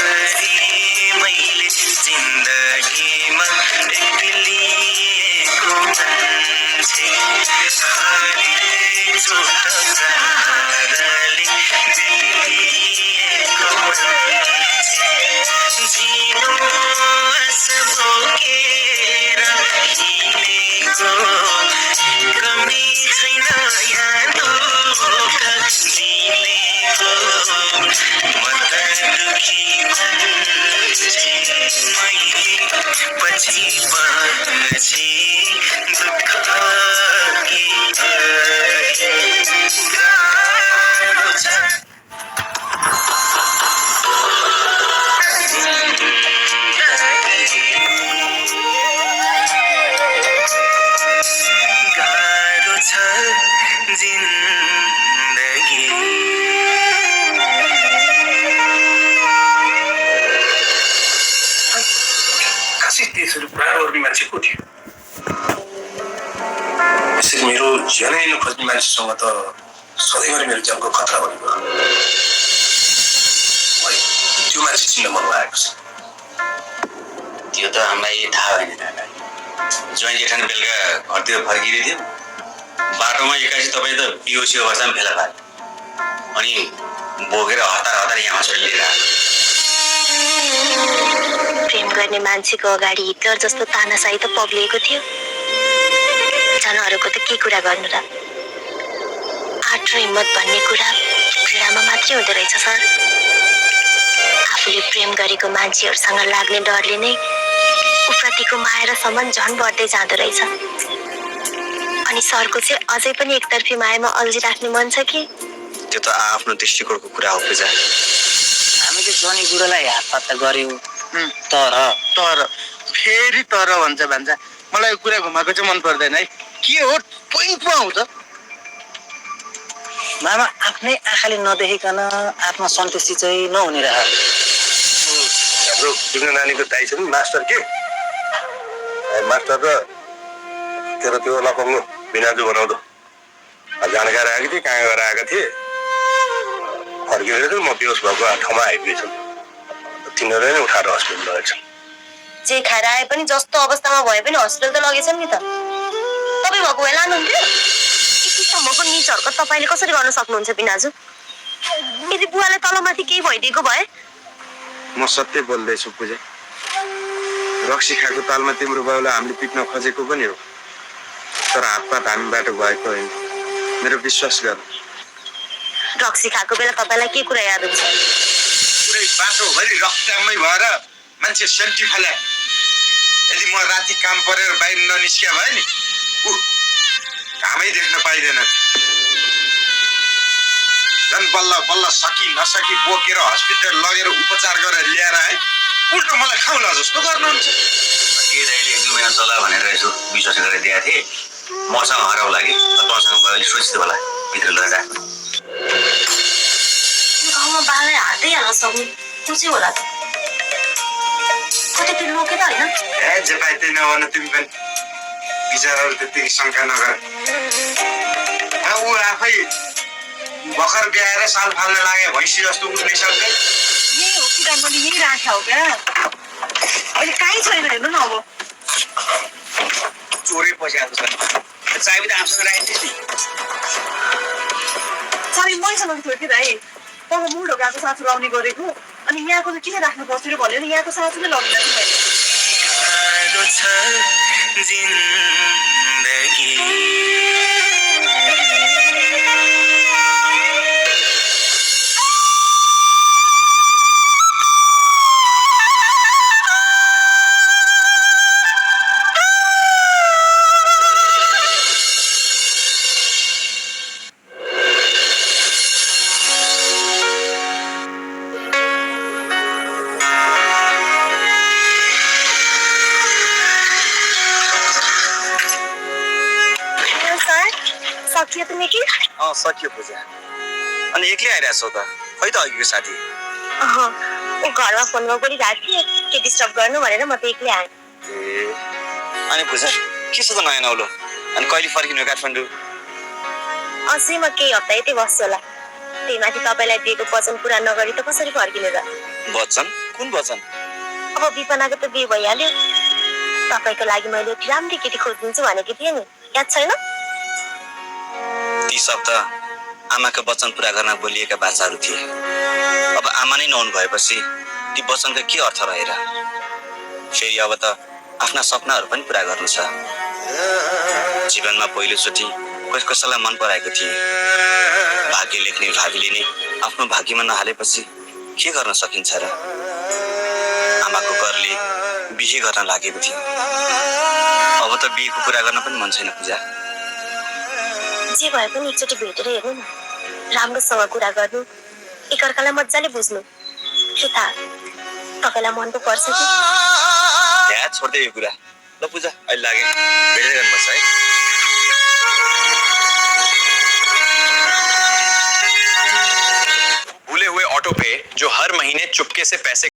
कसरी मैले जिन्दगीमा एक्लिएको मान्छे हरेक चोट प्रहारले बिलिएको मान्छे जीवन आस बोकेर हिँडेको कमी छैन यहाँ धोका दिनेको म त दुखी मान्छे मैले पछि दुःख कि गाह्रो छ गाह्रो छ जिन्दगी खासै त्यसरी पुरा गर्ने मान्छे को थियो यसरी मेरो ज्यानै लिन खोज्ने मान्छेसँग त सधैँभरि मेरो ज्यानको खतरा भनेको त्यो मान्छे चिन्न मन लागेको छ त्यो त हामीलाई थाहा भएन दादा ज्वाइँ जेठान बेलुका घरतिर फर्किँदै थियो बाटोमा एक्कासी तपाईँ त बिहोसी अवस्थामा फेला पार्यो अनि बोकेर हतार हतार यहाँ हस्पिटल लिएर आयो प्रेम गर्ने मान्छेको अगाडि हिटलर जस्तो तानाशाही त पग्लिएको थियो जनहरूको त के कुरा गर्नु र आँट र हिम्मत भन्ने कुरा घृणामा मात्रै हुँदो रहेछ सर आफूले प्रेम गरेको मान्छेहरूसँग लाग्ने डरले नै उप्रतिको माया र सम्मान झन् बढ्दै जाँदो रहेछ अनि सरको चाहिँ अझै पनि एकतर्फी मायामा अल्झिराख्ने मन छ कि त्यो त आफ्नो दृष्टिकोणको कुरा हो पूजा हामीले जनी बुढोलाई हात पत्ता गर्यौं तर फेरि तर भन्छ मलाई कुरा घुमाएको चाहिँ मन पर्दैन है के हो पोइन्टमा आउँछ मामा आफ्नै आँखाले नदेখিकन आत्मा सन्तुष्टि चाहिँ नहुने रह हाम्रो जुन नानीको दाइ छ नि मास्टर के मास्टर र तेरो त्यो लपङ्गो बिनाजु बनाउँदो जानकारी आएको थिएँ कहाँ गएर आएको थिएँ फर्किएर चाहिँ म बेहोस भएको ठाउँमा आइपुगेछु तिनीहरूले नै उठाएर हस्पिटल लगेछ जे खाएर आए पनि जस्तो अवस्थामा भए पनि हस्पिटल त लगेछन् नि त तपाईँ भएको भए लानुहुन्थ्यो यतिसम्मको नीच हरकत तपाईँले कसरी गर्न सक्नुहुन्छ बिनाजु यदि बुवालाई तलमाथि केही भइदिएको भए म सत्य बोल्दैछु पूजा रक्सी खाएको तालमा तिम्रो बाउलाई हामीले पिट्न खोजेको पनि हो तर हातपात हामीबाट भएको होइन मेरो विश्वास गर रक्सी खाएको बेला तपाईँलाई के कुरा याद हुन्छ पुरै बाटोभरि रक्तमै भएर मान्छे सेन्टी फाले यदि म राति काम परेर बाहिर ननिस्किया भए नि कामै देख्न पाइँदैन झन् बल्ल बल्ल सकी नसकी बोकेर हस्पिटल लगेर उपचार गरेर ल्याएर है उल्टो मलाई खाउला जस्तो गर्नुहुन्छ के दाइले 1-2 महिना चला भनेर यसो विश्वास गरेर दिएको थिएँ मसँग हराउ लाग्यो तपाईँसँग भयो भने सोच्दै होला भित्र लगेर गाउँमा बालाई हातै हाल्न सक्ने को चाहिँ होला त कतै त्यो लोके त होइन जे पाइ त्यही नभन तिमी पनि विचारहरू त्यतिकै शङ्का नगर ऊ आफै भर्खर ब्याएर साल फाल्न लागे भैँसी जस्तो उठ्नै सक्दैन यही हो कुरा मैले यही राख्या हो क्या अहिले कहीँ छैन हेर्नु न अब चोरै पसिआएको छ चाबी त आफूसँग राखेको थिएँ चाबी मैसँग थियो कि दाइ तब मुडो गएको साथी लाउने गरेको अनि यहाँको त किन राख्नु पर्छ भन्यो नि यहाँको साथीले लगिदिनु मैले गाह्रो छ जिन्दगी सकियो त निकी सकियो पूजा अनि एक्लै आइरहेको छौ त खै त अघिको साथी ऊ घरमा फोनमा बोलिरहेको थिएँ के डिस्टर्ब गर्नु भनेर म त एक्लै आएँ अनि पूजा के छ त नयाँ नौलो अनि कहिले फर्किनु काठमाडौँ अझै म केही हप्ता यतै बस्छु होला त्यही माथि तपाईँलाई दिएको वचन पुरा नगरी त कसरी फर्किने र वचन कुन वचन? अब विपनाको त बिहे भइहाल्यो। तपाईँको लागि मैले राम्री केटी खोजिदिन्छु भनेकी थिएँ नि, याद छैन? ती शब्द आमाको वचन पूरा गर्न बोलिएका बाचाहरू थिए। अब आमा नै नहुनु भएपछि ती वचनको के अर्थ रहेर? फेरि अब त आफ्ना सपनाहरू पनि पूरा गर्नु छ। जीवनमा पहिलोचोटि कसैलाई मन पराएको थिएँ। भाग्य लेख्ने भागीले नै आफ्नो भाग्यमा नहालेपछि के गर्न सकिन्छ र? आमाको करले बिहे गर्न लागेको थियो। अब त बिहेको कुरा गर्न पनि मन छैन पूजा। जे भए पनि एकचोटि भेटेर हेर्नु न, राम्रोसँग कुरा गर्नु, एकअर्कालाई मजाले बुझ्नु। के थाहा तपाईँलाई मन पो पर्छ कि? यहाँ छोड्दै यो कुरा। ल पूजा अहिले लागे भेट्दै गर्नुपर्छ है। भूले हुए ऑटो पे जो हर महीने चुपके से पैसे